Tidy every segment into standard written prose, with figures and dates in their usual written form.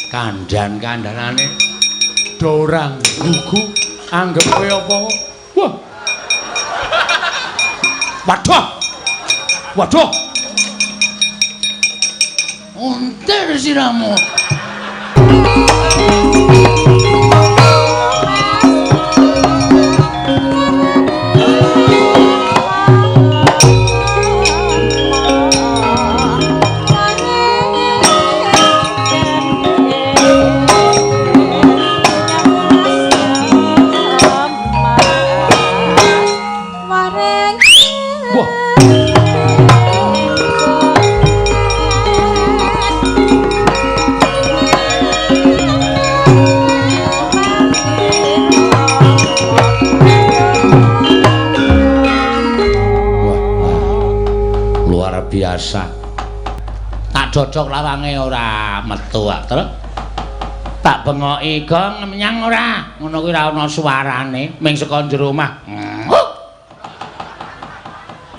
Kandhan-kandhanane dorang gugu anggep kowe apa? Wah. Waduh. Waduh. Untir siramu. Biasa. Tak dodok lawange ora metu ah, Truk. Tak bengoki gong menyang ora. Ngono kuwi ora ana suarane, ming saka jero omah.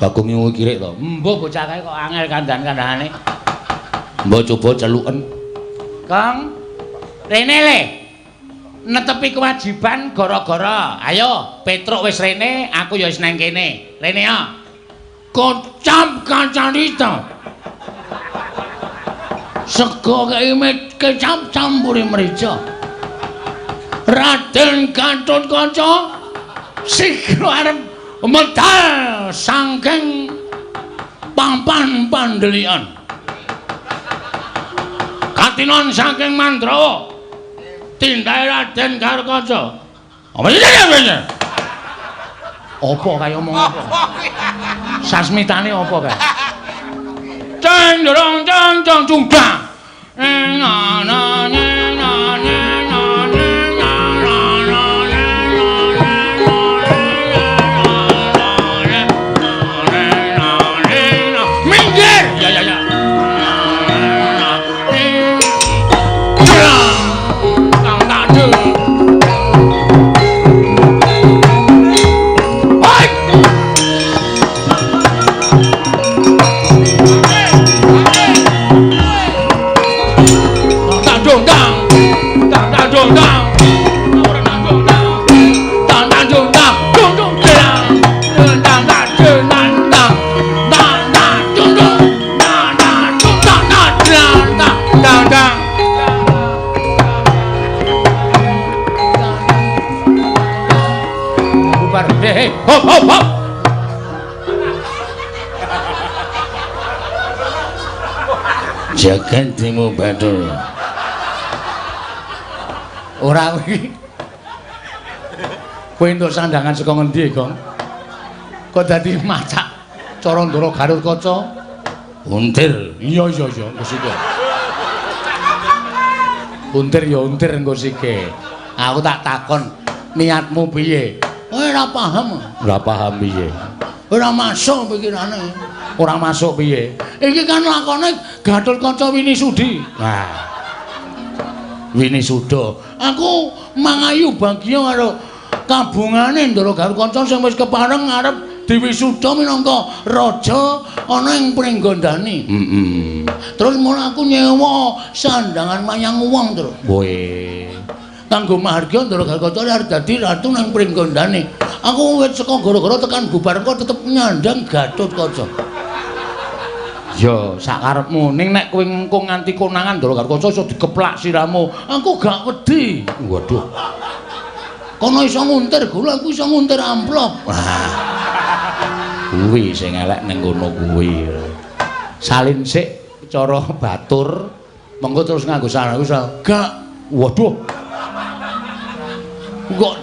Bagong nyuwun kirik to. Mbuh bocah kae kok angel kandhan-kandhane. Mbok coba celuken. Gong, rene le. Netepi kewajiban gara-gara. Ayo, Petruk wis rene, aku ya wis nang kene. Rene ya. Kocap kacarita. Sego kei kecap campuri merica. Raden Gatotkaca sigra arep medal saking papan pandelian. Katinon saking Mandrawa. Tindake Raden Gatotkaca. Apa iki? Apa kaya omong apa? Sasmitane apa kae? Ceng dorong ceng ceng cungdang. Na na na na na na na na na na. Minggir. Ya ya ya. Hop hop hop. Jagan timu badul. Ora kuwi. Kowe entuk sandangan saka ngendi, Gong? Kok dadi macak cara Ndara Gatotkaca? Untir. Iya iya iya, engko sike. Untir ya untir engko sike. Aku tak takon, niatmu piye? Ora paham. Ora paham piye? Ora masuk pikirane. Ora masuk piye? Iki kan lakone Gatotkaca Winisudi. Nah. Winisuda. Aku mangayu bagya karo kabungane Ndara Gatotkaca sing wis kepareng arep diwisuda minangka raja ana ing Pringgondani. Heeh. Terus mula aku nyewa sandangan mayang wong, Tru. Kowe kanggo mahargya Ndara Gatotkaca arep dadi ratu nang Pringgondani. Aku wis saka gara-gara tekan bubar kok tetep nyandang Gatotkaca. Ya, sakarepmu. Ning nek kowe ngengkung nganti konangan Ndara Gatotkaca iso dikeplak siramu. Aku gak wedi. Waduh. Kono iso nguntir gula, aku iso nguntir amplop. Wah. Kuwi sing elek ning kono kuwi. Salin sik cara batur, mengko terus nganggo sarung gak. Waduh. Kok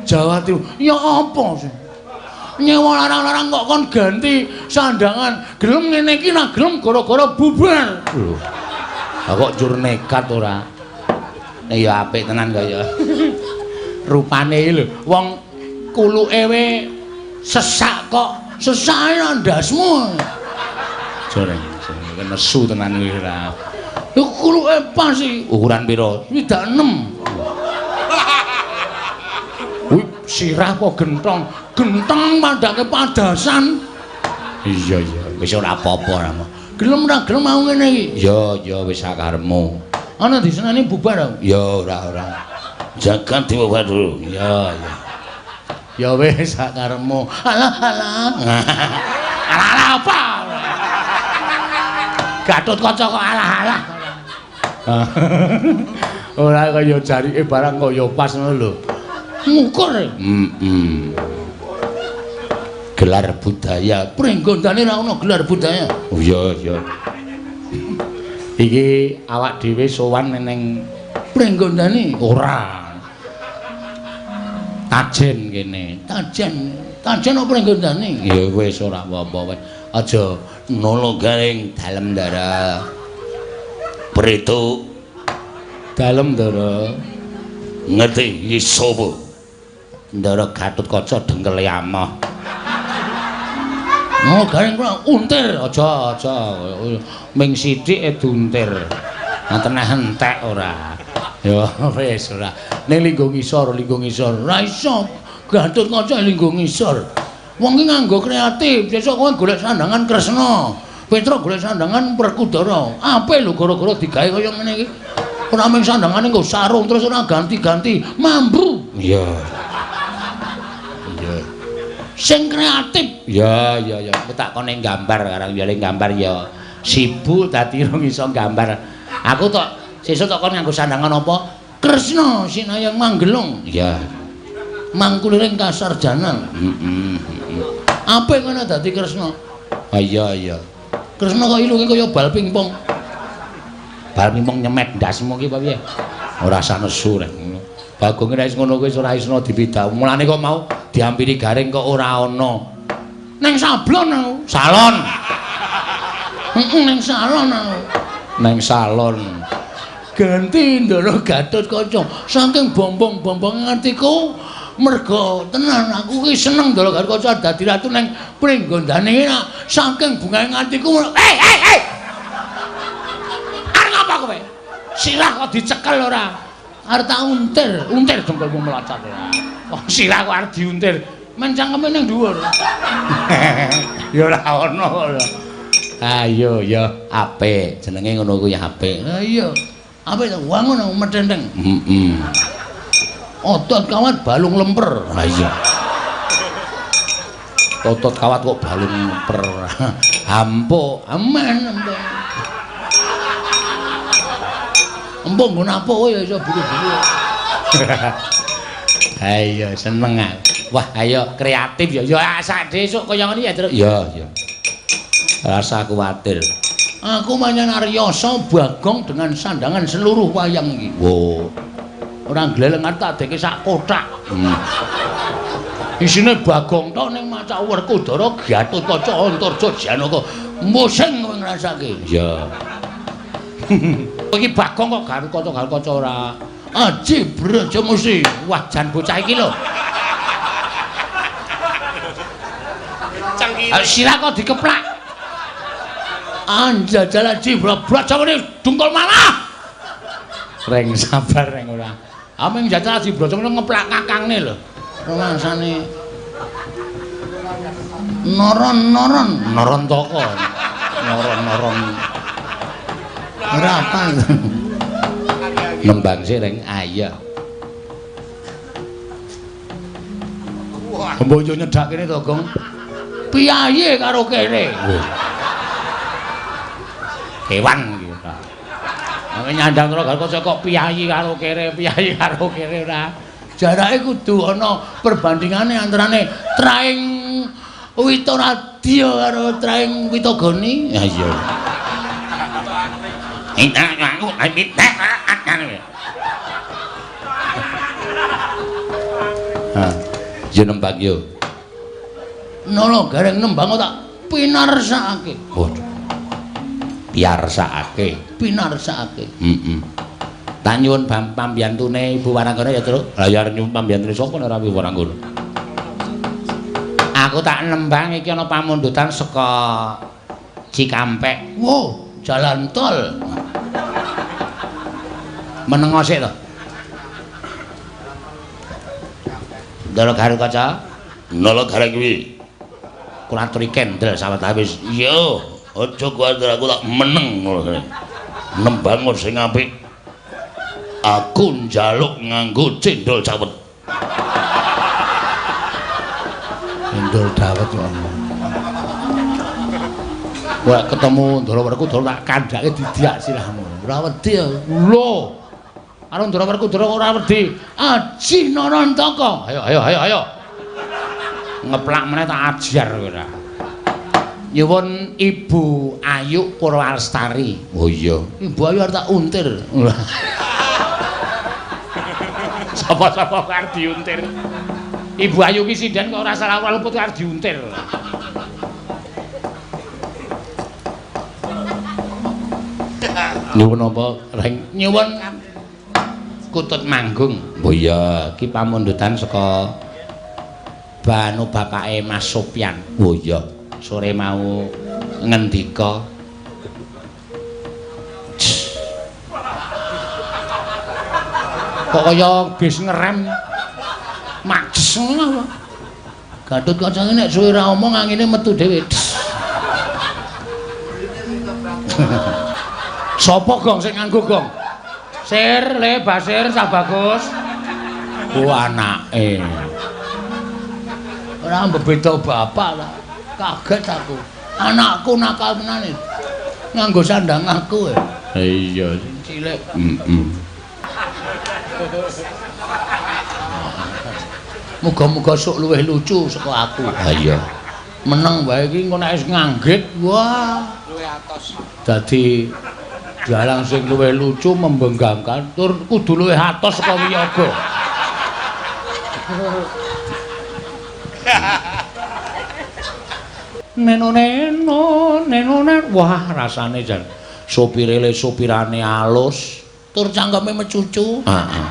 Jawa Timur ya apa sih? Nyewa larang-larang kok kon ganti sandangan. Gelem ngene iki nah gelem gara-gara bubar. Lho. Lah kok njur nekat ora? Ya apik tenan kaya. Rupane iki lho, wong kuluke we sesak kok. Sesake ndasmu. Jare nesu tenan kuwi ora. Lho kuluke pas iki. Ukuran pira? 26. Kuwi sirah apa gentong? Gentong padake padasan. Iya iya, wis ora apa-apa Rama. Gelem ora gelem mau ngene iki? Iya iya wis sakarepmu. Ana diseneni bubar aku. Ya ora ora. Jagat dewa Bathara. Ya ya. Ya wis sak karepmu. Alah alah. Alah alah apa? Gatot Kaca kok alah alah. Ora kaya jarike barang kaya pas ngono lho. Ngukur. Heeh. Gelar budaya. Pringgondane ra ono gelar budaya. Oh iya iya. Iki awak dhewe sowan ning Pringgondane ora. Tajen kene. Tajen. Tajen apa Pringgondane? Ya wis ora apa-apa wis. Aja nolo garing dalem ndara. Preto dalem ndara. Ngerti iki sapa? Ndara Gatotkaca dengkele amoh. Oh, garing kula untir. Aja aja ming sithik e diuntir. Nganteneh entek ora. Ya wis ora. Ning linggo ngisor, linggo ngisor. Ora iso. Gatotkaca linggo ngisor. Wong iki nganggo kreatif. Sesuk kowe golek sandangan Kresna. Petruk golek sandangan Werkudara. Apik lho gara-gara digawe kaya ngene iki. Ora mung sandangane nggo sarung terus ora ganti-ganti. Mambu. Iya. Iya. Sing kreatif. Ya ya ya, aku tak kon gambar karang ya gambar ya sibuk dadi ora iso gambar. Aku tok sesuk tok kon nganggo sandangan apa? Kresna sinayang manggelung. Iya. Mangkuliring kasarjanan. Heeh. Apik ngono dadi Kresna. Ah iya iya. Kresna kok ilunge kaya bal pingpong. Bal pingpong nyemet ndasmu ki apa piye? Ora usah nesu rek ngono. Bagong nek wis ngono kuwi ora iso dipidak. Mulane kok mau diampiri garing kok ora ana. Neng sablon aku. Salon. Heeh, neng salon aku. Neng salon. Ganti Ndara Gatotkaca. Saking bombong-bombong atiku merga tenan aku ki seneng Ndara Gatotkaca dadi ratu neng Pringgondane iki saking bungahe atiku. Hei hei hei. Arep ngapa kowe? Sirah kok dicekel ora? Arep tak untir, untir dengkulmu melocot ora. Oh, sirah kok arep diuntir. Men cangkeme ning dhuwur. Ya ora ono ora. Ayo ya apik, jenenge ngono kuwi apik. Ha iya. Apik to wangun metenteng. Heeh. Otot kawat balung lemper. Ha iya. Otot kawat kok balung lemper. Ampuk, aman empuk. Empuk nggo napuk ya iso buru-buru. Ayo seneng aku. Wah, ayo kreatif ya. Ya sak desuk kaya ngene ya, Truk. Ya, ya. Rasa kuwatir. Aku manyan Aryasa Bagong dengan sandangan seluruh wayang iki. Wo. Ora glelengan tak deke sak kothak. Isine Bagong tok ning macak Werkudara Gatotkaca Antarja Janaka. Musing kowe ngrasake. Ya. Iki Bagong kok Gatotkaca ora. Aji Brajamusti. Wah, jan bocah iki lho. Sirah kok dikeplak. Anjajal aji Brajamusti dungkul malah. Reng sabar reng ora. Ameng jajal aji Brajamusti ngeplak kakangne lho. Rumangsane noron-noron, noron toko. Noron-noron. Ora apa. Nembang sih reng ayo. Mbok yo nyedak kene to, Gong. Piyayi karo kene. Kewan iki ora. Nek nyandang Gatotkaca kok piyayi karo kere, piyayi karo kere ora. Jarake kudu ana perbandingane antarane traing Witoradya karo traing Witogoni. Ya iya. Ha, yo nembang yo. Nolo gareng nembang tak pinarsakake. Waduh. Piyarsakake, pinarsakake. Heeh. Tak nyuwun pambiyantune Ibu Waranggana ya, Truk. Lah ya arep nyuwun pambiyantune sapa nek ora Ibu Waranggana. Aku tak nembang iki ana pamundutan saka Cikampek. Wow, jalan tol. Menengo sik to. Ndara Gatotkaca, Nala gareng kuwi. Kula aturi kendel sawetawis. Iya, aja kuwatir aku tak meneng ngono. Nembang sing apik. Aku njaluk nganggo cendol cawet. Cendol dawet kok. Wah, ketemu Ndara Werkudara tak kandhake didiak sirahmu. Ora wedi ya. Lho. Karo Ndara Werkudara ora wedi. Aji Narantaka. Ayo ayo ayo ayo. Ngeplak meneh tak ajar kowe ora. Nyuwun Ibu Ayu Purwalestari. Oh iya. Ibu Ayu arep tak untir. Sapa-sapa arep diuntir. Ibu Ayu ki sinden kok ora salah luput arep diuntir. Nyuwun apa, Reng? Nyuwun kutut manggung. Oh iya, ki pamundutan saka banu bapake Mas Sopyan. Oh iya. Sore mau ngendika. Kok kaya bis ngerem majes ngono apa? Gatut Kaca nek suwe ra omong angine metu dhewe. Sopo gong sing nganggo gong? Sir, Le Basir, Cah Bagus. Oh anake. Ora mbebeda bapak ta. Kaget aku. Anakku nakal menane. Nganggo sandang aku e. Iya, sing cilik. Heeh. Muga-muga sok luwih lucu saka aku. Ha iya. Meneng wae iki engko nek wis nganggit, wah, luwih atos. Dadi dalang sing luwih lucu membanggakan tur kudu luwih atos saka wiyaga. Neno neno neno nen, wah rasane jan sopire le sopirane alus tur cangkeme mecucu. Heeh.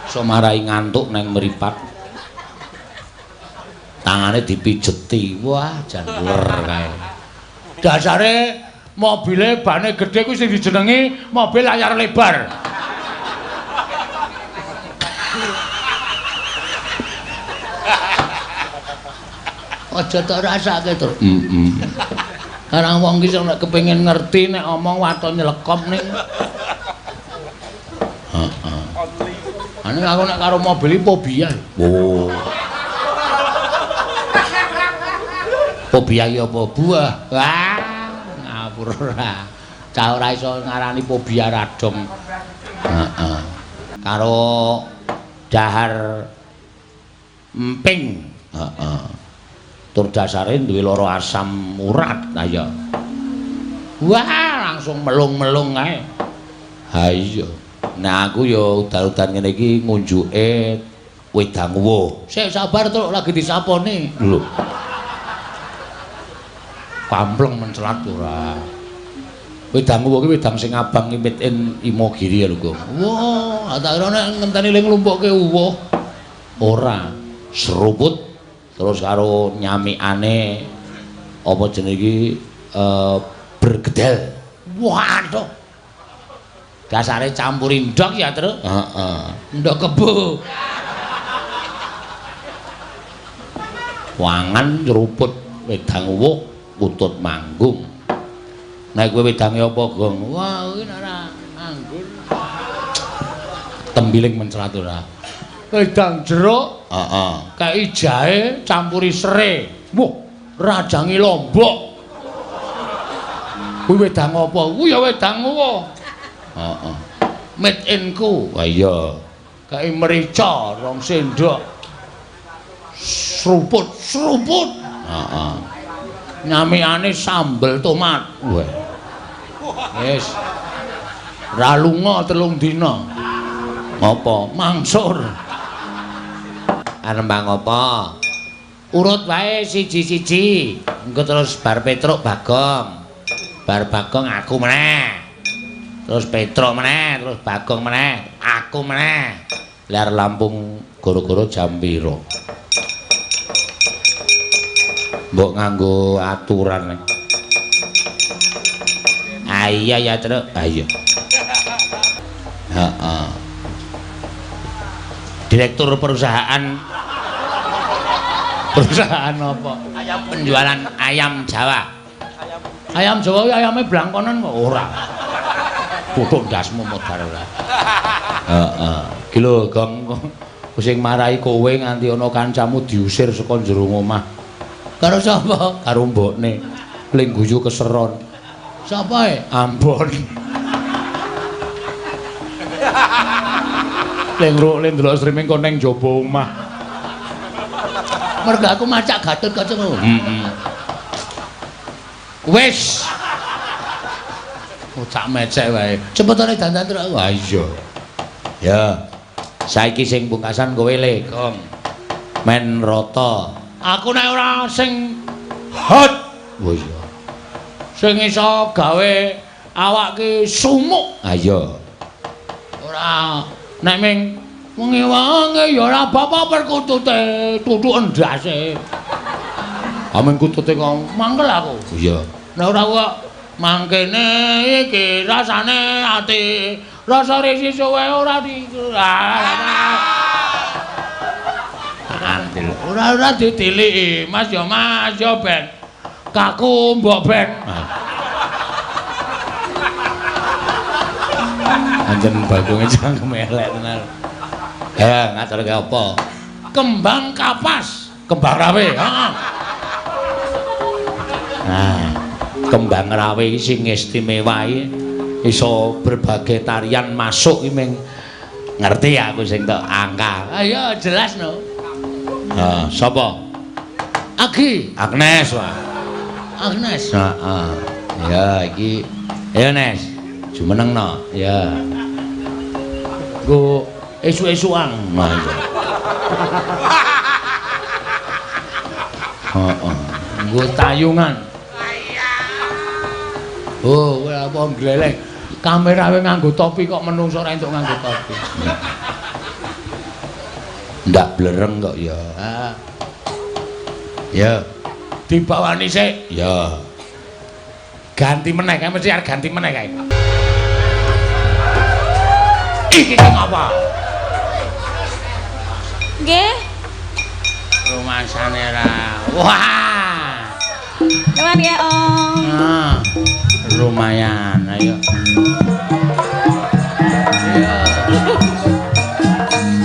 So marai ngantuk nang mripat. Tangane dipijeti. Wah, jan ler kae. Dasare mobile bane gedhe kuwi sing dijenengi mobil layar lebar. Aja tok rasake to. Heeh. Karang wong ki nek kepengin ngerti nek omong waton nyelekop ning. Heeh. Ane aku nek karo mobil iki fobia. Oh. Fobia iki apa buah? Wah, ngawur ora. Cah ora iso ngarani fobia radong. Heeh. Karo dahar emping. Heeh. Tur dasare duwe lara asam urat. Ha iya. Wah, langsung melung-melung kae. Ha iya. Nah aku ya udan-udan ngene iki ngunjuke wedang uwuh. Sik sabar truk lagi disaponi. Lho. Kampleng mencelat ora. Wedang uwuh ki wedang sing abang made in Imogiri ya lho, Gong. Wah, tak kira nek ngenteni le nglumpukke uwuh. Ora. Seruput terus karo nyamikane apa jenenge iki bergedel. Waduh. Dasare campur ndok ya, Truk. Heeh. Ndok kebo. Wangan nyeruput wedang uwuh kutut manggung. Nek kowe wedange apa, Gong? Wah, kuwi ora anggur. Tembiling mencelat ora. Wedang jeruk, heeh. Kei jahe campuri sere. Wah, rajangi lombok. Kuwi wedang apa? Kuwi ya wedang uwuh. Heeh. Made in ku. Wah iya. Kei merica 2 sendok. Seruput, seruput. Heeh. Nyamikane sambel tomat. Wah. Wis. Ra lunga 3 dina. Ngopo? Mangsur. Arembang apa? Urut wae siji-siji. Engko terus bar Petruk Bagong. Bar Bagong aku meneh. Terus Petruk meneh, terus Bagong meneh, aku meneh. Lar Lampung goro-goro jam pira? Mbok nganggo aturan. Ah iya ya, Truk. Ah iya. Heeh. Direktur perusahaan perusahaan apa? Ayam penjualan ayam Jawa. Ayam Jawa kuwi ayame blangkonan kok ora. Tutuk ndasmu modar ora. Heeh. Iki lho, Gong, sing marahi kowe nganti ana kancamu diusir saka jero omah. Karo sapa? Karo mbokne. Ling guyu keseron. Sapa e? Ambon. Ling ngruk ling ndelok streaming kon ning jaba omah. Mergo aku macak Gatotkaca ngono. Heeh. Wis. Ocak mecek wae. Cepetane dandan terus aku. Ha iya. Ya. Saiki sing pungkasan kowe le, Gong. Men rata. Aku nek ora sing hot. Oh iya. Sing iso gawe awak ki sumuk. Ha iya. Ora nek ming wengi-wengi ya ora apa-apa perkutute tutuk endase. Amen kutute kok mangkel aku. Iya. Nek ora kok mangkene iki rasane ati rasa risi suwe ora di andel. Ora ditiliki Mas ya Mas ya ben. Kaku mbok ben. Anjen bagonge cangkem elek tenan. Ngaturke apa? Kembang kapas, kembang rawe. Heeh. Nah, kembang rawe iki sing istimewa iki iso berbagai tarian masuk iki ming ngerti aku sing tok angka. Ayo jelas no. Heeh, sapa? Agi. Agnes wae. Agnes. Heeh. Ya iki. Ayo Nes. Jumeneng no. Ya. Nggo esuk-esukan. Nah iya. Heeh. Nggo tayungan. Oh, kowe apa gleleng. Kamera wae nganggo topi kok menungso ora entuk nganggo topi. Ndak blereng kok ya. Ha. Ya. Dibawani sik. Ya. Ganti meneh kae mesti arep ganti meneh kae. Iki ki ngapa? Nggih. Rumasane ra. Wah. Nuwun ya, Om. Nah, lumayan, ayo. Iya.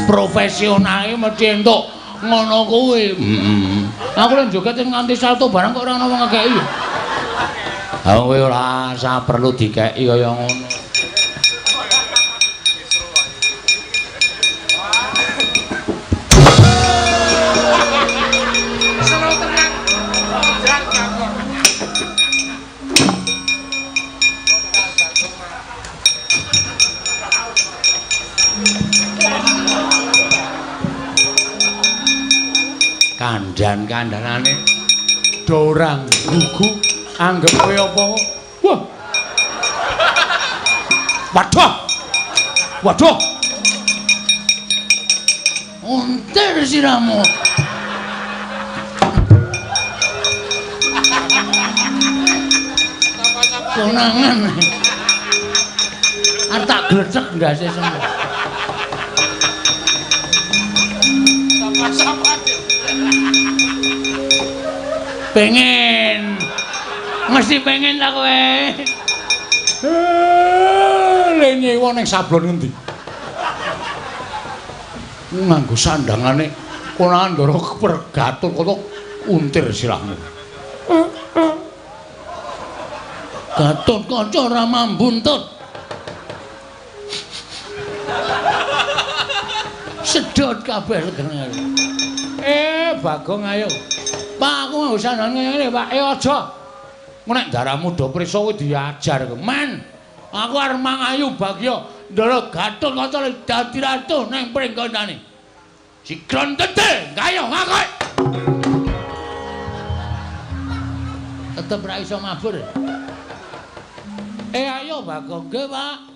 Profesional iki mesti entuk ngono kuwi. Heeh. Aku lek joget nganti salto barang kok ora ana wong ngekeki. Ha kowe ora usah perlu dikeki kaya ngono. Kandhan-kandhanane dorang gugu anggep kowe apa? Wah. Waduh. Waduh. Untir siramu. Konangan. Arep tak glecek ndase semua. Pengen. Mesti pengen ta kowe. Le nyewa ning sablon ngendi? Nganggo sandangane konangan ndara pergatul kaya untir sirahmu. Gatotkaca ora mambuntut. Sedot kabeh regane. Bagong ayo. Pak, aku nganggo sandangan ngene, Pak. Aja. Nek daramu do prisa kowe diajar. Men, aku arep mangayu bagya ndara Gatotkaca dadi ratu ning pringgonane. Sikron tete, gayo ngakoe. Tetep ra iso mabur. Ayo Bagong, nggih, Pak.